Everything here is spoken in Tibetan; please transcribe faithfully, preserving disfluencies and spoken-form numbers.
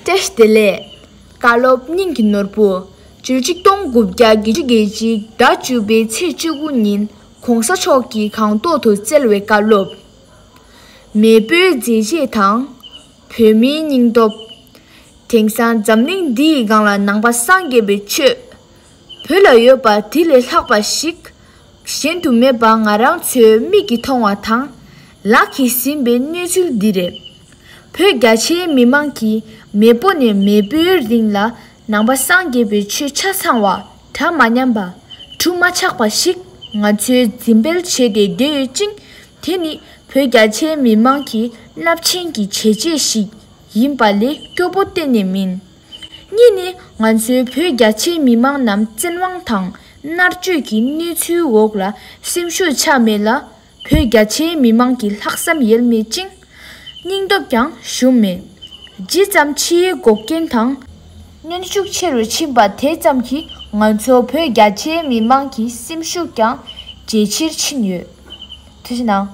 བཀྲ་ཤིས་བདེ་ལེགས། བཀའ་སློབ་སྙིང་གི་ནོར་བུ། སྤྱི་ལོ་གཅིག་སྟོང་དགུ་བརྒྱ་བརྒྱད་ཅུ་གྱ་གཅིག་ཟླ་བཅུ་པའི་ཚེས་བཅུ་དགུ་ཉིན་གོང་ས་མཆོག་གིས་གང་ཐོག་ཏུ་བསྩལ་བའི་བཀའ་སློབ། མེས་པོའི་མཛད་རྗེས་དང་། བོད་མིའི་སྙིང་སྟོབས། དེང་སང་འཛམ་གླིང་འདིའི་སྒང་ལ་ནང་པ་སངས་རྒྱས་པའི་ཆོས་བོད་ལ་ཡོད་པ་དེ་ལས་ལྷག་པ་ཞིག་གཞན་དུ་མེད་པ་ང་རང་ཚོའི་མིག་གིས་མཐོང་བ་དང་ལག་གིས་ཟིན་པའི་གནས་ཚུལ་འདི་རེད། བོད་རྒྱ་ཆེའི་མི་མང་གིས་མེས་པོ་ནས་མེས་པོའི་རིང་ལ་ནང་པ་སངས་རྒྱས་པའི་ཆོས་ཆ་ཚང་བ་གྲ་མ་ཉམས་པ་གྲུ་མ་ཆག་པ་ཞིག་ང་ཚོས་འཛིན་སྤེལ་བྱས་ཏེ་བསྡད་ཡོད་ཅིང་། དེ་ནི་བོད་རྒྱ་ཆེའི་མི་མང་གི་རླབས་ཆེན་གྱི་བྱས་རྗེས་ཤིག་ཡིན་པ་ལས་སྐྱོ་པོ་གཏན་ནས་མིན། གཉིས་ནི་ང་ཚོའི་བོད་རྒྱ་ཆེའི་མི་མང་རྣམས་བཙན་དབང་དང་མནར་གཅོད་ཀྱི་གནས་ཚུལ་འོག་ལ་སེམས་ཤུགས་ཆག་མེད་ལ། བོད་རྒྱ་ཆེའི་མི་མང་གི་ལྷག་བསམ་ཡལ་མེད་ཅིང་། སྙིང་སྟོབས་ཀྱང་ཞུམ་མེད། ཇི་ཙམ་ཕྱིའི་འགོག་རྐྱེན་དང་། གནོན་ཤུགས་ཆེ་རུ་ཕྱིན་པ་དེ་ཙམ་གྱིས་ང་ཚོ་བོད་རྒྱ་ཆེའི་མི་མང་གི་སེམས་ཤུགས་ཀྱང་ཇེ་ཆེར་ཕྱིན་ཡོད། ཐུགས་རྗེ་གནང་།